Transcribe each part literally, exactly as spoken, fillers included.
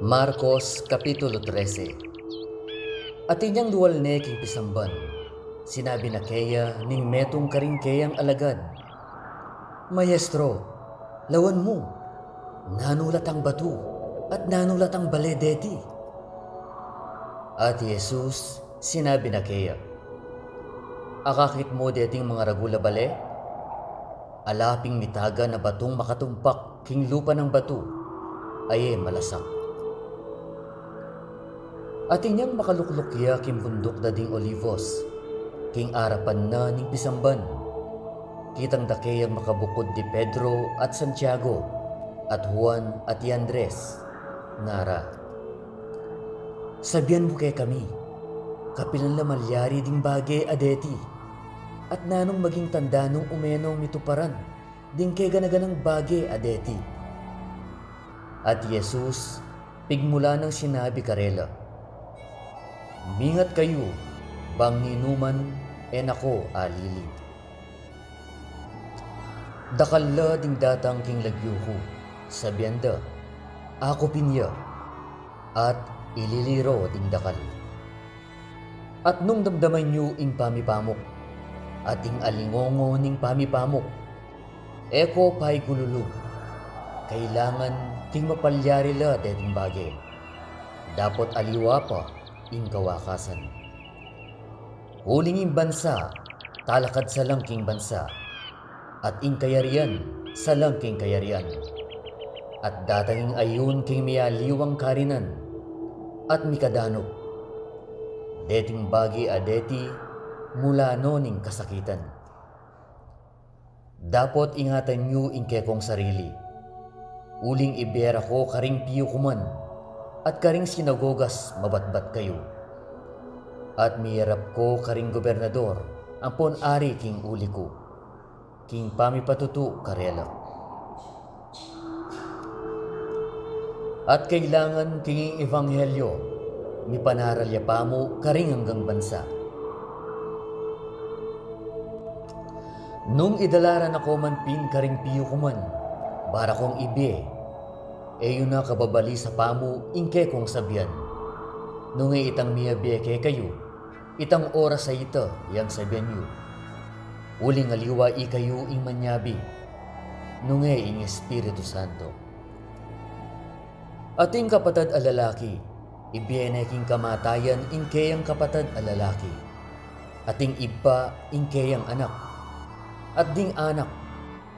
Marcos Kapitulo trese. Atin yang lual ne king pisamban, sinabi na keya ning metung karing keyang alagad, "Maestro, lawan mu, nanu la tang batu, at nanu la tang bale deti?" At i Jesus sinabi na keya, "Akakit mu deting mangaragul a bale? Ala ping mitagan a batung makatumpak king lupa nang batu, a e malasak." Atin yang makalukluk ya king bunduk da ding Olivos, king arapan na ning pisamban, kitang da keyang makabukud di Pedro at Santiago, at Juan at i Andres, ngara, "Sabian mu kekami, kapilan la malyari ding bage a deti, at nanung maging tanda nung ume nong mituparan ding kegana-ganang bage a deti?" At i Jesus pigmulan nang sinabi karela, "Mingat kayu, bang ninuman e na ko alili. Dakal la ding datang king lagyu ku, sabian da, 'Akupin ya,' at ilili ro ding dakal. At nung damdaman yu ing pamipamuk, at ing alingongo ning pamipamuk, e ko paigululu, kailangan king mapalyari la deting bage, dapot aliwa pa ing kawakasan. Uling ing bansa talakad sa lang king bansa, at ing kayarian sa lang king kayarian, at datang ing ayun king mialiwang karinan, at mikadanup. Deting bage a deti mula no ning kasakitan. Dapot ingatan yu ing kekong sarili, uling ibie ra ko karing piukuman, at karing sinagogas mabatbat kayu, at miyarap ko karing gobernador ampon ari king uli ku, king pamipatutu karela. At kailangan king ebanghelyo mipanaral ya pamu karing anggang bansa. Nung idala ra na ko man pin karing piukuman, bara kong ibie, e yu na kababali sa pamu ing kekong sabian. Nung e itang miyabie kekayu, itang oras a ita yang sabian yu, uling aliwa ikayu ing manyabi, nung e ing Espiritu Santo. Ating kapatad a lalaki, ibie ne king kamatayan ing keyang kapatad a lalaki. Ating ibpa ing keyang anak. At ding anak,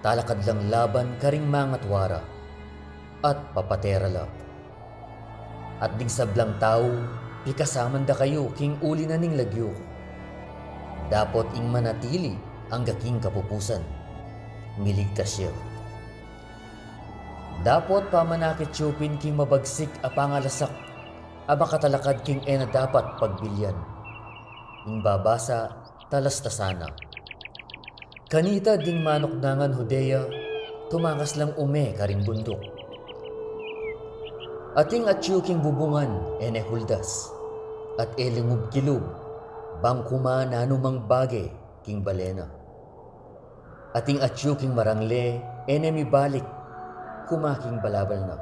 talakad lang laban karing mangatua ra, at papate ra la. At ding sablang tau, pikasaman da kayu king uli na ning lagyu ku. Dapot ing manatili angga king kapupusan, miligtas ya. Dapot pamanakit yu pin king mabagsik a pangalasak a makatalakad king e na dapat pagbilyan. Ing babasa, talastasan na. Kanita ding manuknangan Judea, tumakas lang ume karing bunduk. Ating atyu king bubungan e ne huldas, at e lingub kilub, bang kuma nanumang bage king bale na. Ating atyu king marangle e ne mibalik kuma king balabal na.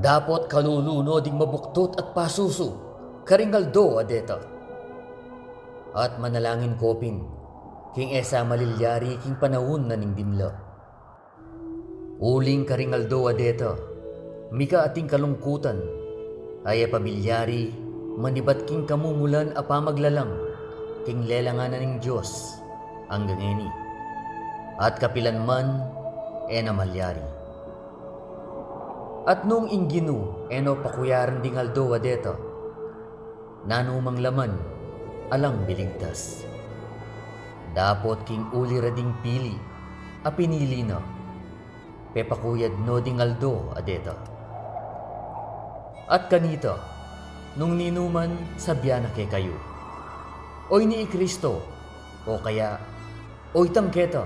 Dapot kalulu no ding mabuktut at pasusu karing aldo a deta. At manalangin ko pin, king e sa malilyari king panaun na ning dimla. Uling karing aldo a deta, mika ating kalungkutan, a e pa milyari manibat king kamumulan a pamaglalang king lelangan na ning Dios angga ngeni, at kapilan man e na malyari. At nung ing Ginu e no pakuyaran ding aldo a deta, nanumang laman alang miligtas. Dapot king uli ra ding pili a pinili na, pepakuyad no ding aldo a deta. At kanita, nung ninuman sabian na kekayu, "Oyni i Kristo," o kaya, "Oytang keta,"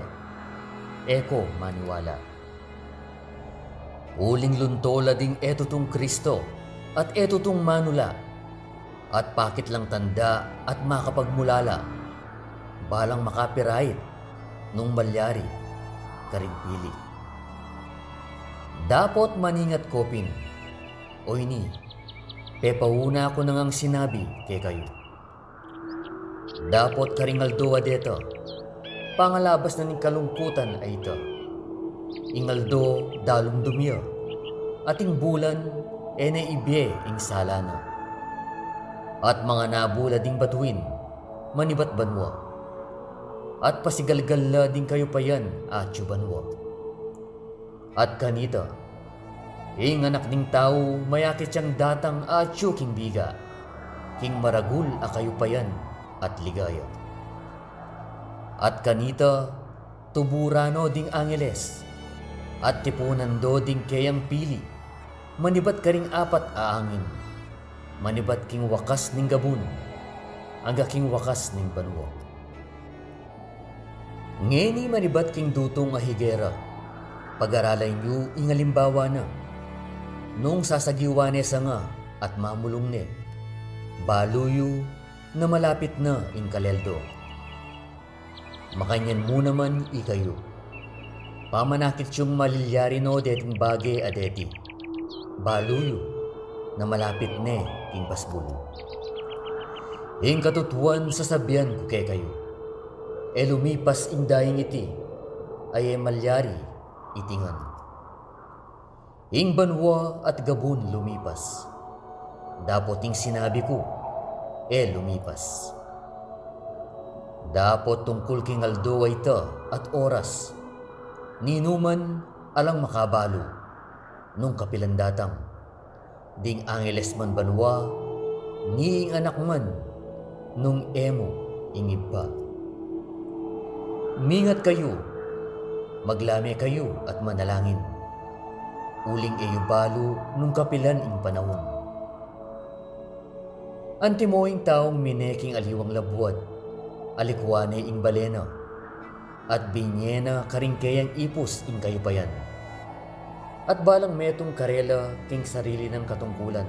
e ko maniwala. Uling lunto la ding e tutung Kristo at e tutung manula, at pakit lang tanda at makapagmulala, balang makapirait nung malyari. karing pili. Dapot maningat ko pin, o ini, pepauna ku na ngang sinabi kekayu. Dapot karing aldo a deta, pangalabas na ning kalungkutan a ita, ing aldo dalung dumia, at ing bulan e ne ibie ing sala na. At manganabul la ding batuin manibat banua, at pasigalgal la ding kayupayan atyu banua. At kanita, ing Anak ning Tau mayakit yang datang atyu king biga, king maragul a kayupayan at ligaya. At kanita, tuburan no ding angeles, at tipunan do ding keyang pili, manibat karing apat a angin, manibat king wakas ning gabun, angga king wakas ning banua. Ngeni manibat king dutung a higera, pagaralan yu ing alimbawa na. Nung sasagiwan ne sanga at mamulung ne, balu yu na malapit na ing kaleldo. Makanyan mu naman ikayu, pamanakit yung malilyari no deting bage a deti, balu yu na malapit ne ing pasbul. Ing katutuan sasabian ku kekayu, e lumipas ing daing iti a e malyari iti ngan. Ing banua at gabun lumipas, dapot ing sinabi ku e lumipas. Dapot tungkul king aldo a ita at oras, ninuman alang makabalu nung kapilan datang, ding angeles man banua, ni ing Anak man nung e mu ing Ibpa. Mingat kayu, maglame kayu at manalangin, uling e yu balu nung kapilan ing panaun. Antimo ing taung mine king aliwang labuad, alikwan ne ing bale na, at binye na karing keyang ipus ing kayupayan. At balang metung karela king sarili nang katungkulan,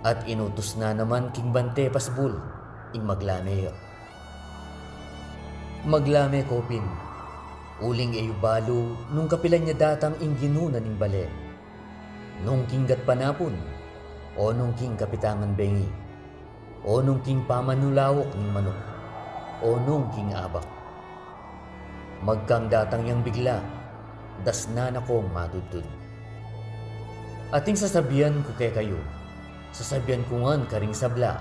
at inutus na naman king bante pasbul ing maglame ya. Maglame ko pin, uling e yu balu nung kapilan ya datang ing ginu na ning bale, nung king gatpanapun, o nung king kapitangan bengi, o nung king pamanulawak ning manuk, o nung king abak. Magkang datang yang bigla, dasnan na kong matudtud. At ing sasabian ku kekayu, sasabian ku ngan karing sabla,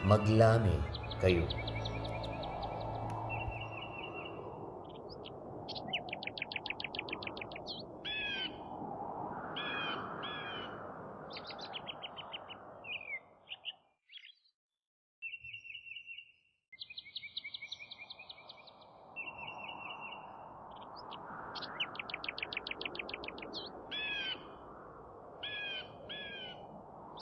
maglame kayu.